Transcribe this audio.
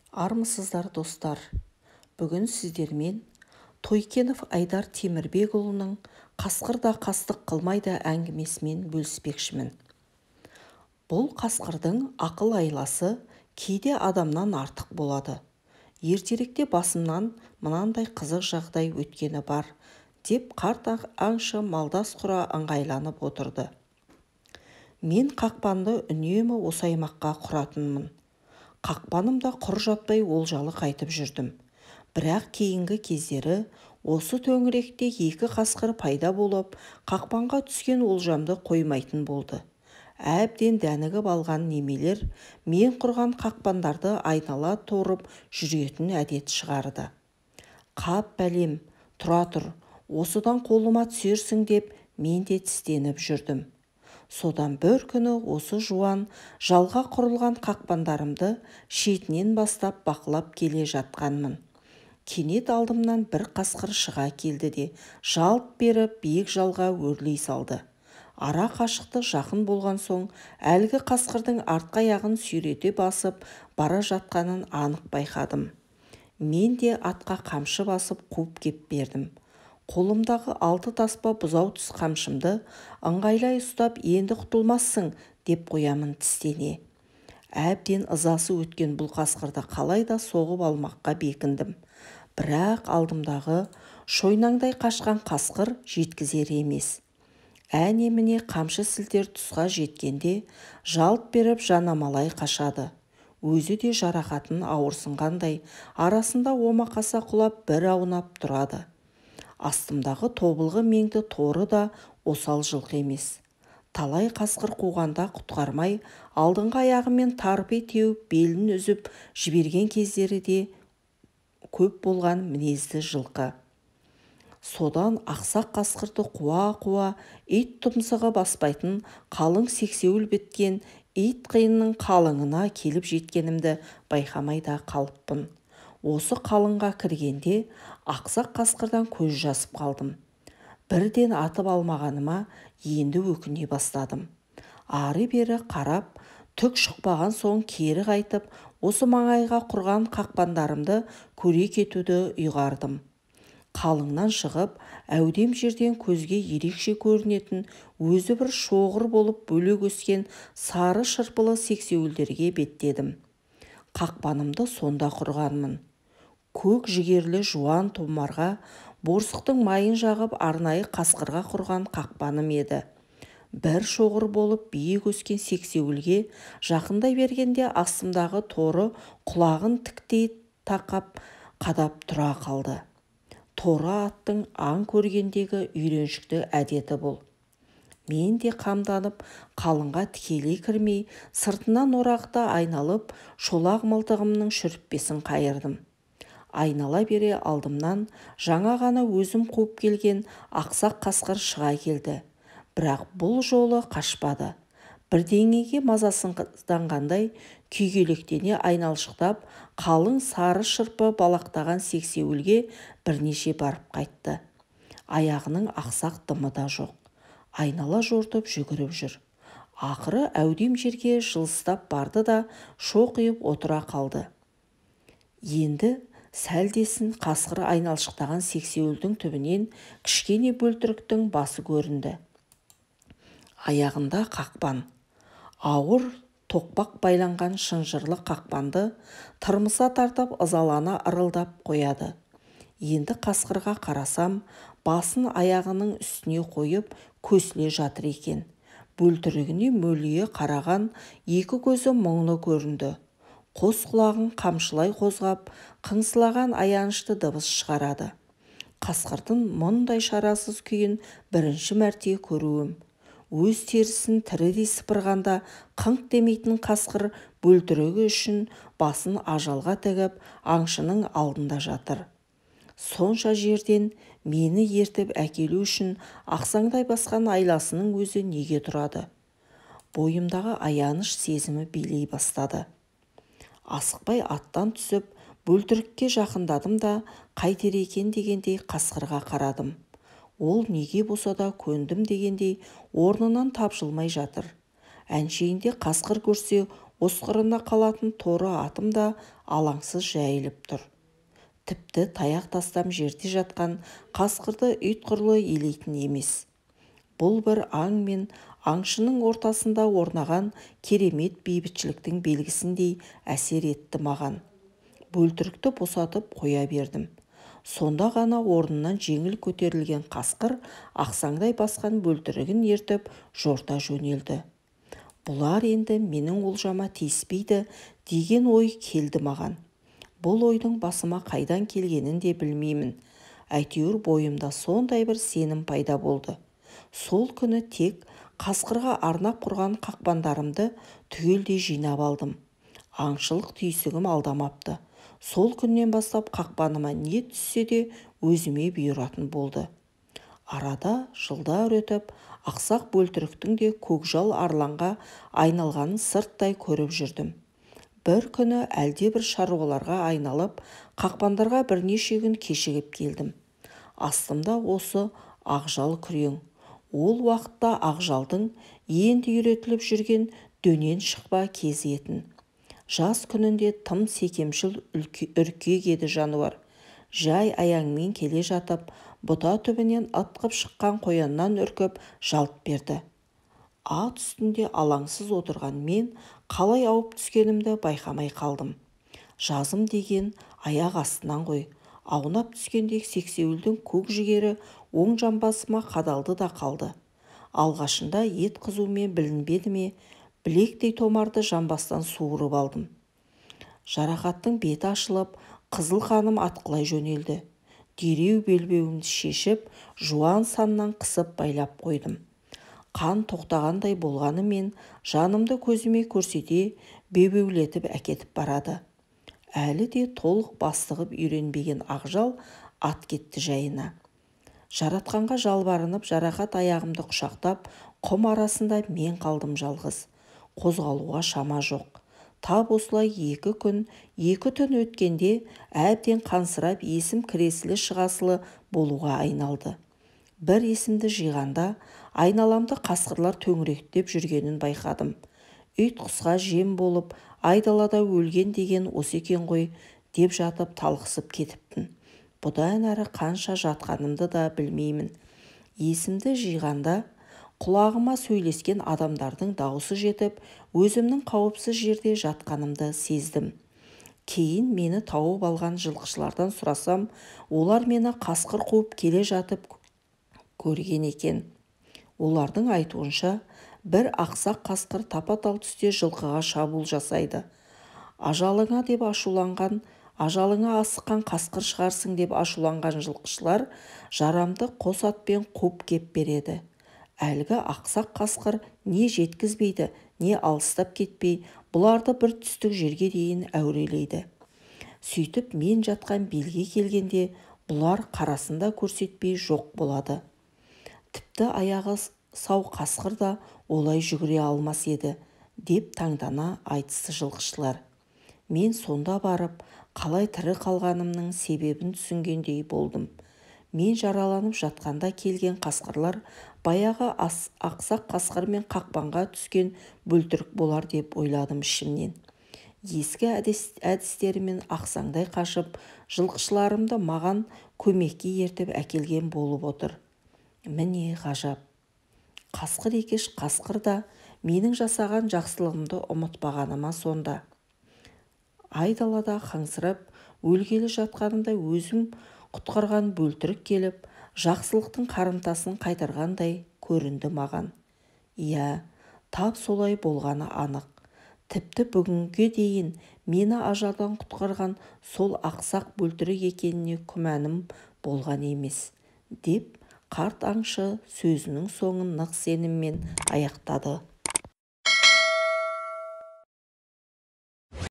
Армысыздар, достар! Бүгін сіздермен Тойкенов Айдар Темірбекұлының «Қасқыр да қастық қылмайды» әңгімесімен бөліспекшімін. Бұл қасқырдың ақыл-айласы кейде адамнан артық болады. Ертеректе басымнан мынандай қызық жағдай өткені бар, деп қарт аңшы малдас құра ыңғайланып отырды. Мен қақпанды үнемі осы аймаққа құратынмын. Қақпаным да құр жатпай олжалы қайтып жүрдім. Бірақ кейінгі кездері осы төңіректе екі қасқыр пайда болып, қақпанға түскен олжамды қоймайтын болды. Әбден дәнігіп алған немелер мен құрған қақпандарды айнала торып жүретін әдет шығарды. Қап бәлем, тұра тұр, осыдан қолыма түсерсің деп мен де тістеніп жүрдім. Содан бір күні осы жуан жалға құрылған қақпандарымды шетінен бастап бақылап келе жатқанмын. Кенет алдымнан бір қасқыр шыға келді де, жалт беріп биік жалға өрлей салды. Ара қашықтық жақын болған соң, әлгі қасқырдың артқы аяғын сүйрете басып бара жатқанын анық байқадым. Мен де атқа қамшы басып қуып кеп бердім. Қолымдағы алты таспа бұзау тіс қамшымды ыңғайлай ұстап, енді құтылмассың деп қоямын тістене. Әбден ызасы өткен бұл қасқырды қалай да соғып алмаққа бекіндім. Бірақ алдымдағы шойнаңдай қашқан қасқыр жеткізер емес. Әне-міне қамшы сілтер тұсқа жеткенде жалт беріп жанамалай қашады. Өзі де жарақатын ауырсынғандай арасында омақаса құлап бір аунап тұрады. Астымдағы тобылғы меңді торы да осал жылқы емес. Талай қасқыр қуғанда құтқармай, алдыңғы аяғымен тарпи теуіп белін үзіп жіберген кездері де көп болған мінезді жылқы. Содан ақсақ қасқырды қуа-қуа ит тұмсығы баспайтын қалың сексеуіл біткен ит қиынның қалыңына келіп жеткенімді байқамай да қалыппын. Осы қалыңға кіргенде ақсақ қасқырдан көз жазып қалдым. Бірден атып алмағаныма енді өкіне бастадым. Ары-бері қарап, түк шықпаған соң кері қайтып, осы маңайға құрған қақпандарымды көре кетуді ұйғардым. Қалыңнан шығып, әудем жерден көзге ерекше көрінетін өзі бір шоғыр болып бөлек өскен сары шырпылы сексеуілдерге беттедім. Қақпанымды сонда құрғанмын. Көк жігерлі жуан томарға борсықтың майын жағып арнайы қасқырға құрған қақпаным еді. Бір шоғыр болып биік өскен сексеуілге жақындай бергенде астымдағы торы құлағын тіктей тақап қадап тұра қалды. Торы аттың аң көргендегі үйреншікті әдеті бұл. Мен де қамданып қалыңға тікелей кірмей, сыртынан орақта айналып, шолақ мылтығымның шүріппесін қайырдым. Айнала бере алдымнан жаңа ғана өзім қуып келген ақсақ қасқыр шыға келді. Бірақ бұл жолы қашпады. Бірдеңеге мазасызданғандай күйгелектене айналшықтап, қалың сары шырпы балақтаған сексеуілге бірнеше барып қайтты. Аяғының ақсақ дымы да жоқ. Айнала жортып жүгіріп жүр. Ақыры әудем жерге жылыстап барды да шоқиып отыра қалды. Енді сәлдесін қасқыр айналшықтаған сексеуілдің түбінен кішкене бөлтіріктің басы көрінді. Аяғында қақпан. Ауыр тоқпақ байланған шынжырлы қақпанды тырмыса тартып ызалана ырылдап қояды. Енді қасқырға қарасам, басын аяғының үстіне қойып көсіле жатыр екен. Бөлтірігіне мөлие қараған екі көзі мұңлы көрінді. Қос құлағын қамшылай қозғап, қыңсылаған аянышты дыбыс шығарады. Қасқырдың мұндай шарасыз күйін бірінші мәрте көруім. Өз терісін тірідей сыпырғанда қыңқ демейтін қасқыр бөлтірігі үшін басын ажалға тігіп, аңшының алдында жатыр. Сонша жерден мені ертіп әкелу үшін ақсаңдай басқан айласының өзі неге тұрады? Бойымдағы аяныш сезімі билей бастады. Асықпай аттан түсіп, бөлтірікке жақындадым да, қайтер екен дегендей қасқырға қарадым. Ол неге болса да көндім дегендей орнынан тапжылмай жатыр. Әншейінде қасқыр көрсе Осқырына қалатын торы атым да алаңсыз жайылып тұр. Тіпті таяқ тастам жерде жатқан қасқырды ұйтқырлы елейтін емес. Бұл бір аң мен аңшының ортасында орнаған керемет бейбітшіліктің белгісіндей әсер етті маған. Бөлтірікті босатып қоя бердім. Сонда ғана орнынан жеңіл көтерілген қасқыр ақсаңдай басқан бөлтірігін ертіп жорта жөнелді. Бұлар енді менің олжама тиіспейді деген ой келді маған. Бұл ойдың басыма қайдан келгенін де білмеймін. Әйтеуір бойымда сондай бір сенім пайда болды. Сол күні тек қасқырға арнап құрған қақпандарымды түгелдей жинап алдым. Аңшылық түйсігім алдамапты. Сол күннен бастап қақпаныма не түссе де өзіме бұйыратын болды. Арада жылдар өтіп, ақсақ бөлтіріктің де көкжал арланға айналғанын сырттай көріп жүрдім. Бір күні әлде бір шаруаларға айналып, қақпандарға бірнеше күн кешігіп келдім. Астымда осы ақжал күрең. Ол уақытта ақжалдың енді үйретіліп жүрген дөнен шықпа кезі етін. Жас күнінде тым секемшіл үркек еді жануар. Жай аяңмен келе жатып, бұта түбінен ытқып шыққан қояннан үркіп жалт берді. Ат үстінде алаңсыз отырған мен қалай ауып түскенімді байқамай қалдым. Жазым деген аяқ астынан ғой. Аунап түскенде сексеуілдің көк жүгері оң жамбасыма қадалды да қалды. Алғашында ет қызумен білінбеді ме, білектей томарды жамбастан суырып алдым. Жарақаттың беті ашылып, қызыл қаным атқылай жөнелді. Дереу белбеуімді шешіп, жуан саннан қысып байлап қойдым. Қан тоқтағандай болғанымен жанымды көзіме көрсете бебеулетіп әкетіп барады. Әлі де толық бастығып үйренбеген ақжал ат кетті жайына. Жаратқанға жалбарынып, жарақат аяғымды құшақтап, құм арасында мен қалдым жалғыз. Қозғалуға шама жоқ. Тап осылай 2 күн, 2 түн өткенде әбден қансырап, есім кіресілі шығасылы болуға айналды. Бір есімді жиғанда айналамды қасқырлар төңіректеп жүргенін байқадым. Ит құсқа жем болып, айдалада өлген деген осы екен ғой деп жатып талықсып кетіппін. Бұдан әрі қанша жатқанымды да білмеймін. Есімді жиғанда құлағыма сөйлескен адамдардың даусы жетіп, өзімнің қауіпсіз жерде жатқанымды сездім. Кейін мені тауып алған жылқышылардан сұрасам, олар мені қасқыр қуып келе жатып көрген екен. Олардың айтуынша, бір ақсақ қасқыр тапа-тал түсте жылқыға шабуыл жасайды. Ажалыңа деп ашуланған, ажалыңа асыққан қасқыр шығарсың деп ашуланған жылқышылар жарамды қос атпен қуып кеп береді. Әлгі ақсақ қасқыр не жеткізбейді, не алыстап кетпей, бұларды бір түстік жерге дейін әурелейді. Сөйтіп мен жатқан белге келгенде бұлар қарасында көрсетпей жоқ болады. Тіпті аяғы сау қасқыр да олай жүгіре алмас еді, деп таңдана айтысты жылқышылар. Мен сонда барып, қалай тірі қалғанымның себебін түсінгендей болдым. Мен жараланып жатқанда келген қасқырлар баяғы ақсақ қасқыр мен қақпанға түскен бөлтірік болар деп ойладым ішімнен. Ескі әдістерімен ақсаңдай қашып, жылқышыларымды маған көмекке ертіп әкелген болып отыр. Міне ғажап. Қасқыр екеш қасқыр да менің жасаған жақсылығымды ұмытпағаныма сонда. Айдалада қаңсырап өлгелі жатқанымда өзім құтқарған бөлтірік келіп, жақсылықтың қарымтасын қайтарғандай көрінді маған. Иә, тап солай болғаны анық. Тіпті бүгінге дейін мені ажалдан құтқарған сол ақсақ бөлтірік екеніне күмәнім болған емес, деп қарт аңшы сөзінің соңын нық сеніммен аяқтады.